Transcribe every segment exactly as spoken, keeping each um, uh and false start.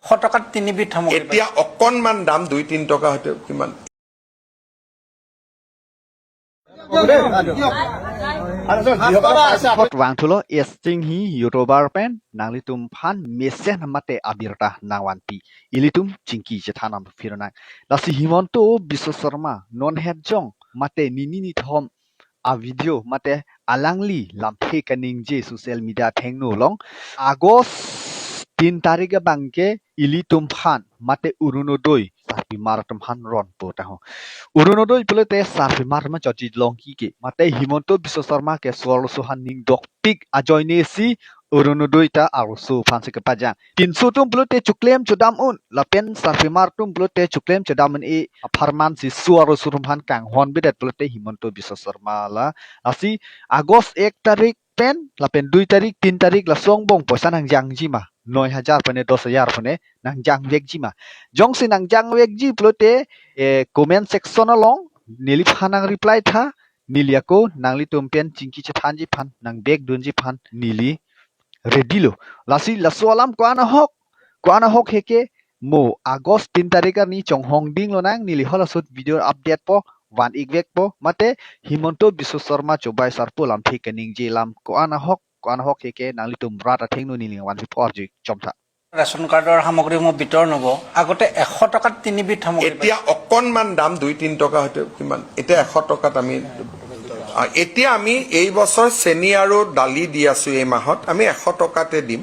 এশ টকাত তিনিবিধ সামগ্ৰী পায়। এতিয়া অকণমান দাম, দুই তিনি টকা হয়তো কিমান। Vangthulo, S Singhi YouTuber pen nanglitum aphan mesen mate abirta nangvanpi. Ilitum chingki chethan nangpirnang. Lasi Himanta Biswa Sarma non het jong mate nini nithom a video mate alangli lamthe kaningje social media athengno along August tin tarik abang ke ilitum aphan mate Orunodoi sarpimar atum aphan ronpo taho. Orunodoi pulote sarpimar atum chotji longki ke mate Himanta Biswa Sarma ke so-arloso aphan ning dokpik ajoine si Orunodoi ta arloso aphan si kepajang. Pinso atum pulote choklem chodam un lapen sarpimar atum pulote choklem chodam un-e apharman si so-arloso atum aphan kanghon bidet pulote Himanta Biswa Sarma la. Lasi August ek tarik pen lapen dui tarik, tin tarik laso angbong poisa nangjangji ma? Noi hajar pene dos hajar pene nangjangvekji ma? Jongsi nangjangvekji pulote, eh, comment section along neliphan nangreply tha, neli ako nanglitum pen chingki chethanji aphan, nangvekdunji aphan neli ready lo. Lasi laso alam ko-an ahok, ko-an ahok heke mo August tin tarik arni chonghong ding lonang, neli halaso video update po, van-ikvekpo, mate Himanta Biswa Sarma chobai sarpo lamthe kaningje alam ko-an ahok, ko-an ahok heke nanglitum rat athengno neli vanpipo, arju chomtha. Ration কাৰ্ডৰ সামগ্ৰীসমূহ বিতৰণ হ'ব। আগতে এশ টকাত তিনিবিধ সামগ্ৰী পায়। এতিয়া অকণমান দাম, দুই তিনি টকা হয়তো কিমান, এতিয়া এশ টকাত আমি, আ, এতিয়া আমি এই বছৰ চেনি আৰু দালি দি আছো, এই মাহত আমি এশ টকাতে দিম।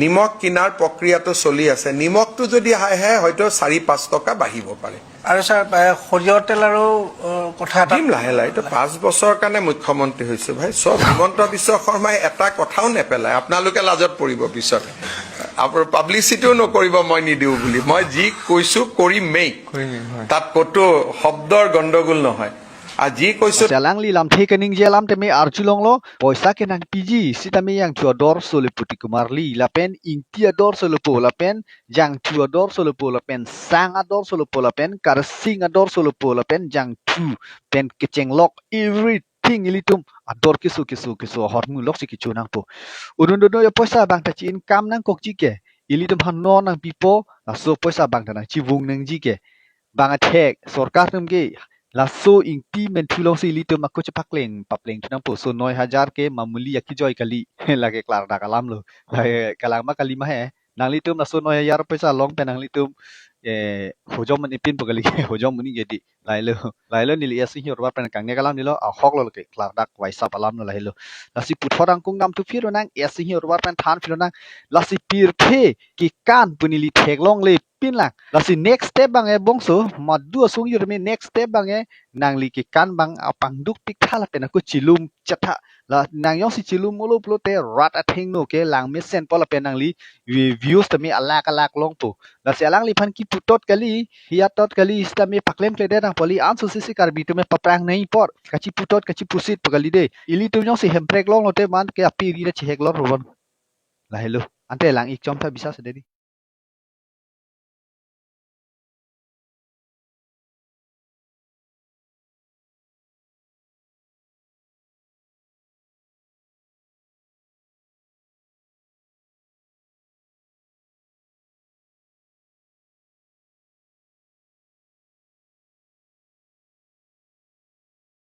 নিমখ কিনাৰ প্ৰক্ৰিয়াটো চলি আছে। নিমখটো যদি হাই হাই হয়তো চাৰি পাঁচ টকা বাঢ়িব পাৰে। আৰু ছাৰ, এ, সৰিয়হ তেল আৰু, অ, কথা এটা দিম লাহে লাহে। এইটো পাঁচ বছৰৰ কাৰণে মুখ্যমন্ত্ৰী হৈছো ভাই। চব হিমন্ত বিশ্ব শৰ্মাই এটা কথাও নেপেলায়। আপোনালোকে লাজত পৰিব পিছত। আপোনাৰ পাব্লিচিটিও নকৰিব মই নিদিওঁ বুলি। মই যি কৈছো কৰিমেই। কৰিমেই, হয়। তাত ক'তো শব্দৰ গণ্ডগোল নহয়। আৰু যি কৈছো Lasi alangli lamthe kaningje alam tame arjulonglo, poisa ke nangpiji sitame Jangthu ador solo pu Tiku Marli, lapen Ingti ador solo pu, lapen Jangthu ador solo pu, lapen Sang ador solo pu, lapen Karsing ador solo pu, lapen Jangthu pen kechenglok, everything ilitum ador keso keso keso ahormu lok si kecho nangpo. Orunodoi apoisa abang ta chi-income nangkokji ke ilitum aphan non nangpipo, laso poisa abang ta nangchivung nangji ke. Bang athek sorkar atum ke laso Ingti Menthu alongsi ilitum ako chepakleng papleng thu nangpo. So noi hajar ke mamuli akijoi kali. Lake klardak alam lo. Lake kalang ma kali ma he. Nanglitum laso noi hajar poisa along pen nanglitum, eh, hojom un-epinpo kali ke, hojom un-ik ke dei. Lahelo, lahelo neli S Singhi YouTuber pen kangnek alam nilo, ahok lo ke klardak waisap alam lo lahelo. Lasi puthot angkung damthu phirnang, S Singhi YouTuber pen than phirnang. Lasi pirthe kekan pu neli theklongle pinlang. Lasi next step abang e bongso, madu asung yur me next step abang e nangli kekan abang apangduk piktha lapen ako chilum chetha. La nang jongsi chilum olo pulote rat athengno ke langmesenpo lapen nangli vi-, views tame alak alak longpo. Lasi alangliphan kiputot kali, hiyatot kali, sitame paklemkledet nangpo, li anso sisi Karbi atum e paprang nangji apot, kachiputot kachipusit po kali dei. Ilitum jongsi hemprek longlote man ke api ri ra chihek lor robon. Lahelo. Ante lang-ik chomtha bisa sededi.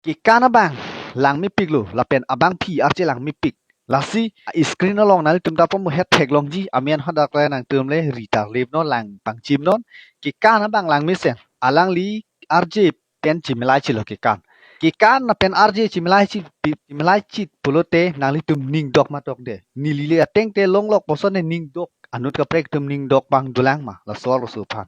Kekan abang langmepiklo, lapen abangpi arche langmepik. Lasi screen along nanglitum ta pamu het theklongji, amen hadak le nangtum le ri tarlip non, lang pangchim non. Kekan abang langmesen, alangli arje pen chimilai chilo kekan. Kekan lapen arje chimilai chi, pi-, chimilai chit pulote nanglitum ning dok ma dokde. Neli le ateng te longlok puson ne ning dok. Anut kaprek atum ning dok abang dolang ma, laso arloso aphan.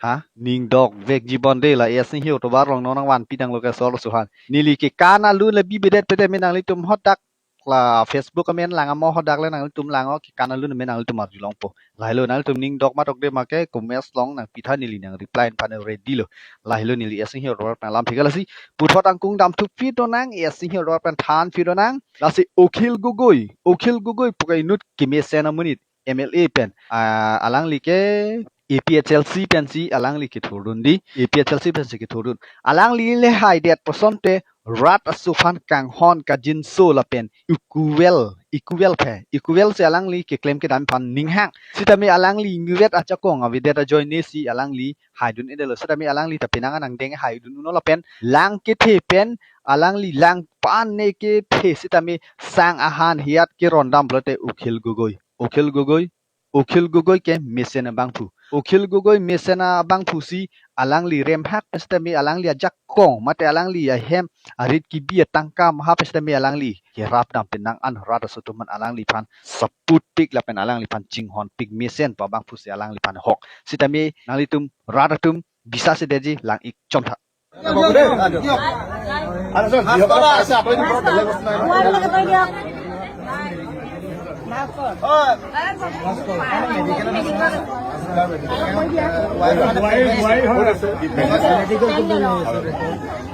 Ha? Ning dokvekji bon dei, la S Singhi YouTuber along non nangvanpi tanglo ke laso arloso aphan. Neli kekan alun le bibedet pete me nanglitum hadak la Facebook amen lang amo hadak le nanglitum lang o, kekan alun me nanglitum arjulongpo. Lahelo nanglitum ning dok ma dokde ma ke comments along nangpitha, neli nangreply aphan ready lo. Lahelo neli S Singhi YouTuber pen alam thik lasi. Puthot angkung damthu phirnang, S Singhi YouTuber pen than phirnang. Lasi Akhil Gogoi, Akhil Gogoi pu ke inut kemesen amonit M L A pen, ah, alangli ke A P H L C pensi alangli kethurdun dei, A P H L C pensi kethurdun. Alangli le haidet puson te rat aso aphan kanghon kajinso lapen equal, equal phe, equal si alangli keklem kedam aphan ninghang. Sitame alangli ingret ajakong avedet ajoine si alangli haidun-edetlo. Sitame alangli ta penang an angdeng haidun unlo lapen lang kethe pen alangli lang pan ne kethe sitame sang ahan hiat keron dam pulote Akhil Gogoi. Akhil Gogoi, Akhil Gogoi ke mesen abangphu. Akhil Gogoi mesen abangphu si alangli remhak sitame alangli ajakong mate alangli ahem arit kebi atangka maha sitame alangli kerap dam penang an rat aso atum an alangliphan support pik lapen alangliphan chinghon pik mesen pu abangphu si alangliphan hok. Sitame nanglitum rat atum bisa si deji lang-ik chomtha.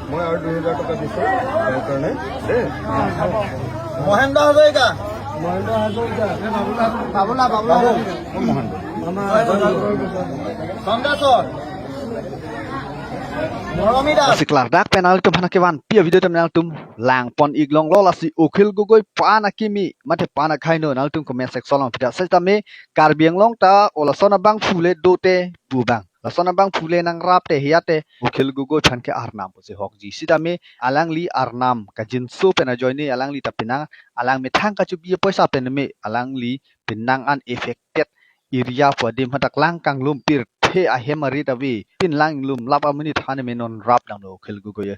মই আৰু দুই হাজাৰ টকা দিছো, তাৰ কাৰণে দেই। মহেন্দ্ৰ হাজৰিকা। মহেন্দ্ৰ হাজৰিকা। বাবুলা, বাবুলা। বাবু, কোন মহেন্দ্ৰ? আমাৰ চন্দ্ৰেশ্বৰ। মৰমী Das. Lasi klardak pen nanglitum aphan kevanpi avideo atum nanglitum langpon-ik longlo lasi Akhil Gogoi pan akimi mate pan akhaino nanglitum comment section along pita sitame Karbi Anglong ta olason abangphu le dote pu abang. Lason abangphu le nangrap te hiat te Akhil Gogoi aphan ke arnam pusi hokji. Sitame alangli arnam kajinso pen ajoine alangli ta penang langmethang kachebi apoisa pen me alangli penang an affected area pu adim hadak lang kanglum pirthe ahem arit ave. Pin lang inglum lap amonit aphan me non rap damlo Akhil Gogoi.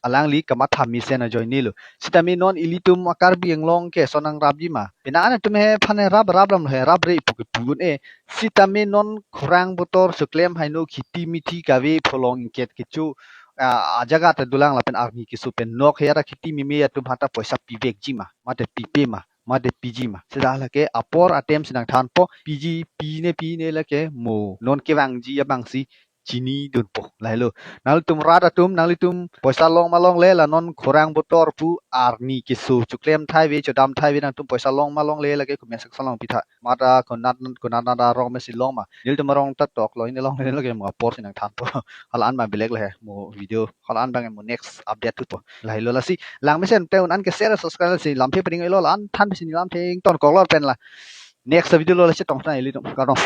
Alangli kamatha mesen ajoinelo. Sitame non ilitum a-Karbi Anglong ke lason nangrapji ma? Penang an atum he aphan he rap rap damlo he rap re ipu kepu un-e. Sitame non khorang botor choklem haino kheti mithi kave pholong ingket kecho, ah, ajaga ta dolang lapen arni keso pen nok he ara kheti meme atum aphan ta poisa pivekji ma? Mate pipe ma? Mate piji ma? Seta lake apor atem si nangthanpo, piji pine pine lake mo non kevangji abang si chinidunpo. Lahelo. Nanglitum rat atum, nanglitum poisa long ma longle la non khorang botor pu arni keso choklem thai ave chodam thai ave nangtum poisa long ma longle lake comment section along pitha. Mate konat konat nat arong mesi long ma. Nelitum arong ta tok lo, ini longle lake mo apor si nangthanpo. Hala an ma belek le mo video. Hala an abang mo next update thupo. Lahelo lasi. Lang mesen te un an ke share subscribe si lamthe pring lo la an than mesen lamthe ton kolor pen la. Next video lo lasi tong than ilitum. Kardom.